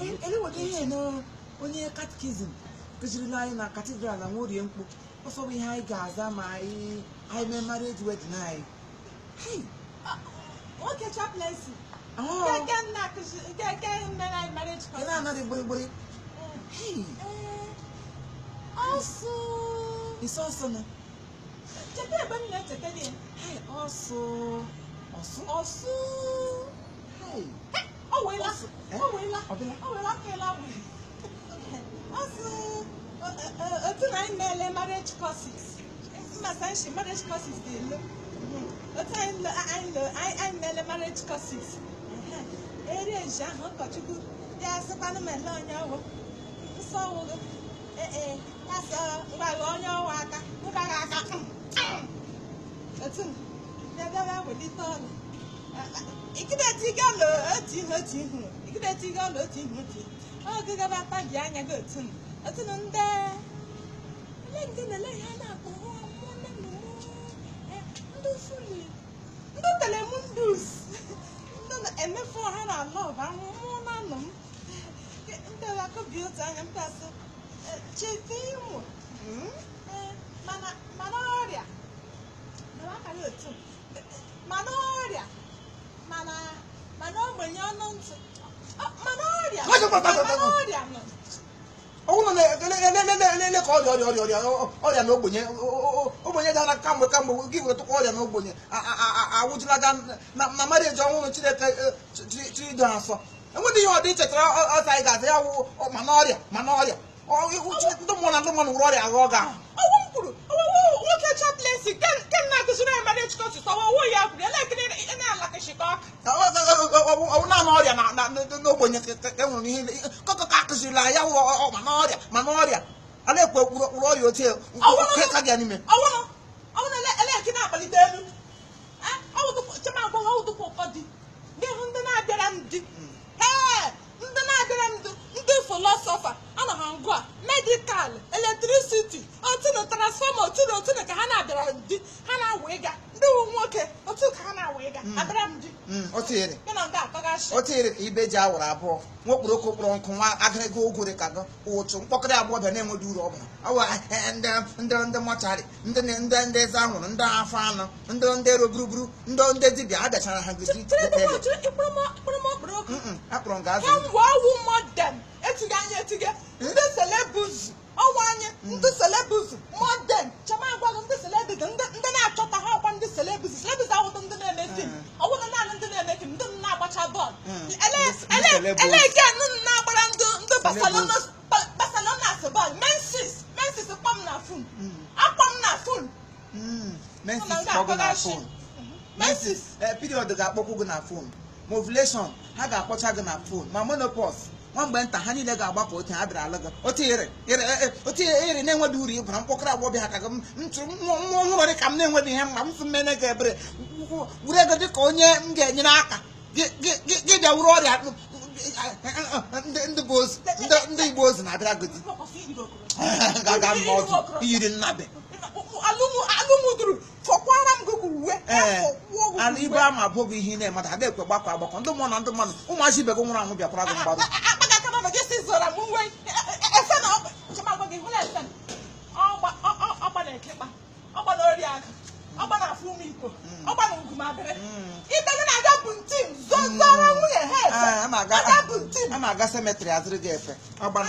Eleweta ihe na onye catechism kụzirila anyị na cathedral na Nworie Mkpu ọsọ bụ ihe anyị ga-aza ma anyị mee marriage wedding anyị. Hey! Nwoke chaplaincy. Ah. Nke na-akụzi nke mere anyị marriage Ị courses. na-anaghị gbịrịgbịrị. Hey! Ọsụ. Isi ọsọ na. Cheta ebe m na-echeta gị. Hey, ọsụ. Ọsụ? Ọsụ. Hey! O weela. Ọsụ. Eh? O weela. Ọ bịala? O weela aka ịla bụ. Ọsụ. Otu na anyị na-ele marriage courses. Mmasa nshi marriage courses dị elu. Otu anyị le anyị le anyị na-ele marriage courses. Eri eji ahụ ụkọchukwu ya sịkwanụ m ele onye ọwụ. Nsọ ọwụghị. Ee, ya sị ngwa gha onye ọwụ aka. Ngwa gha aka. Otu m bịa bịa bịa welite ọnụ. Ikideti galo otu ihe otu ihu. Ikideti galo otu ihe otu ihu. Ọ gaba tabi anya gị otu m. Otu m ndị ele ndị na-ele ihe a na-akpọ ha mmụọ nne na ndị fuli ndị telemundus ndị na-emefu ha na lọv ahụhụ na anụ m ndị akọbi otu anya mpasị chete ịmụ mana mana ọrịa mana akara otu mana ọrịa mana mana ogbenye ọnụ ntụ mana ọrịa mana ọrịa nọ. Ọnwụ na ele ka ọrịa ọrịa ọrịa ọrịa ọrịa na ogbenye ogbenye dara kamgbe kamgbe gị were tụkwa ọrịa na ogbenye awụjulaga na marriage ọhụrụ Chineke chiri ido ha nsọ. Enweghị ihe ọ dị chetara ọsọ anyị ga-aza ya wụ mana ọrịa mana ọrịa ndị mmụọ na ndị mmadụ wụrụ ọrịa aghọ ga ahụ. Ọwụ m kwuru nwoke chaplaincy ke na-akụziri ya marriage courses ọwụ ya kwuru elekere ị na-alakịshikọ ọka. Ọwụ naanị ọrịa na n'ogbenye ka e nwere ihe kọkọ ka akụzirila ya wụ mana ọrịa mana ọrịa a na-ekwe ụrụ ọrịa ochie ka gị ya n'ime. Ọwụnụ ọwụnụ eleki na-akpalite elu chema agbawa ọwụdụkwa ụkọ di gị hụ ndị na-abịara m di ee ndị na-abịara m di ndị filosofa anọ ha ngụ a medikal eletricity otunu transfọma otunu otunu ka ha na-abịara m di ha na-awa ịga ndị wu nwoke otu ka ha na-awa ịga abịara m di O tinyere ya na ndị atọgashi o tinyere ka ibe ji awụrụ abụọ nwokporoko kpọrọ nkụ nwa agịrịga ụgwụ dị ka gị ụchụ mkpọkịrị abụọ bịa na-enweghị uru ọ bụla ọwụ ndị ndị ndị mọcharị ndị ndị ndị eze anwụrụ ndị afọ anọ ndị ndị ero gburugburu ndị ndị dibịa a bịachara ha gị okporoko akpọrọ m gị azụ kemgbe ọwụ modem etighị anya etige ndị celebuzu ọnwa anyị ndị celebuzu modem chema agwaghị ndị celebuzu ndị na-achọta ha ọkwa ndị celebuzu celebuzu awụdụ ndị na-eme fim ọwụdụ naanị ndị na-eme fim ndị na-agbacha bọọlụ eleke na-agbara ndị Barcelona bọọlụ mensis mensis kpọm na fon akpọm na fon mensis kpọgụ na fon mensis period ga-akpọkwu gị na fon ma ovulation ha ga-akpọcha gị na fon ma menopause nwa mgbe nta ha niile ga-agbakọ otu ha bịara alụ gị otu ire na-enweghị uru ịbara mkpọkọrọ agbọ bịa ka gị m tụrụ mmụọ ọhụrụ dị ka m na-enweghị ihe mma m sị mmene gị ebere were ego dị ka onye m ga-enyere aka gị bịa wuru ọrịa ndị bụ ozu ndị Igbo ozu na-abịara gị di ga-aga m n'ọdụ iyiri nnabe alụmuduru fọkwara m gị uwe ala ibe ama abụghị ihe ị na-emata ha na-ekwe gbakọ agbakọ ndị mmụọ na ndị mmadụ ụmụazị ibe gị nwụrụ anwụ bịakwara gị mgbarụ a ma-aga semetrị azụrụ gị efe ọgba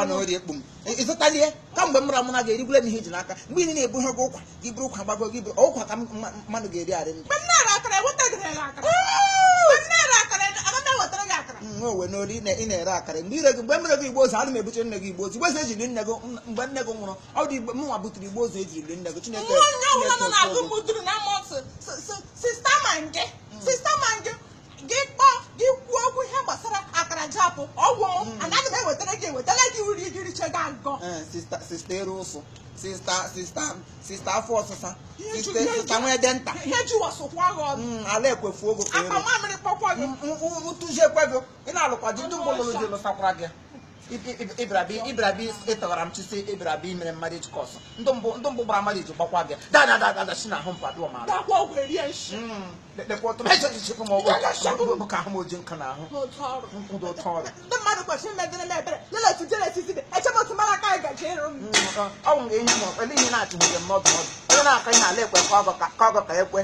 na orie ekpu m ịzụtalie kamgbe m ra mụ na ga-erigwule m ihe iji n'aka mgbe ị na-ebu ihe gị ụkwa gị buru ụkwa gbago gị buru ụkwa ka mmadụ ga-eri arị ndụ nwa owe n'olu ị na-ere akara mgbe ire gị mgbe mere gị igbo ozu ana m ebutere nne gị igbo ozu igbo ozu ejiri nne gị mgbe nne gị nwụrụ ọ dị igbe mụnwa butere igbo ozu ejiri nne gị Chineke gị kpọọ gị kwuo okwu ihe gbasara akara japụ ọgwụ m anaghị m ewetara gị ewetara gị uri gị riche gị agọ sista eru ụsụ sista sista sista afọ ọsịsa sista nwa ede nta ihe jiwasụkwa gị ọnụ ala ekwefu ogo ka akpa mamịrị kpọkwa gị ntụziekwe gị ị na-alụkwa di ndị mgbe lụrụ di lụsakwara gị. Ịbịara ịtọghara m chisi, ịbịara bịa imere marriage course. Ndụ mbụ gbara marriage gbakwa gị da da da da si na ahụ mpadụ ma ala. Dakwa ọgwụ erie nshi. Lekwa ọtọ m echechepụ m ọgwụ ka ahụ m oji nka na ahụ. N'otu ọrụ. Nkwụdo otu ọrụ. Ndị mmadụ kwesịrị imedịrị m ebere. Lela otu Genesis dị. Echebe otu Malaka anyị gaji ịrụ m. Ọ nwere ihe ma ele ihe na-achịghị m n'ọdụ ọdụ onye na-aka ihe ala ekwe ka ọgọ ka ekwe.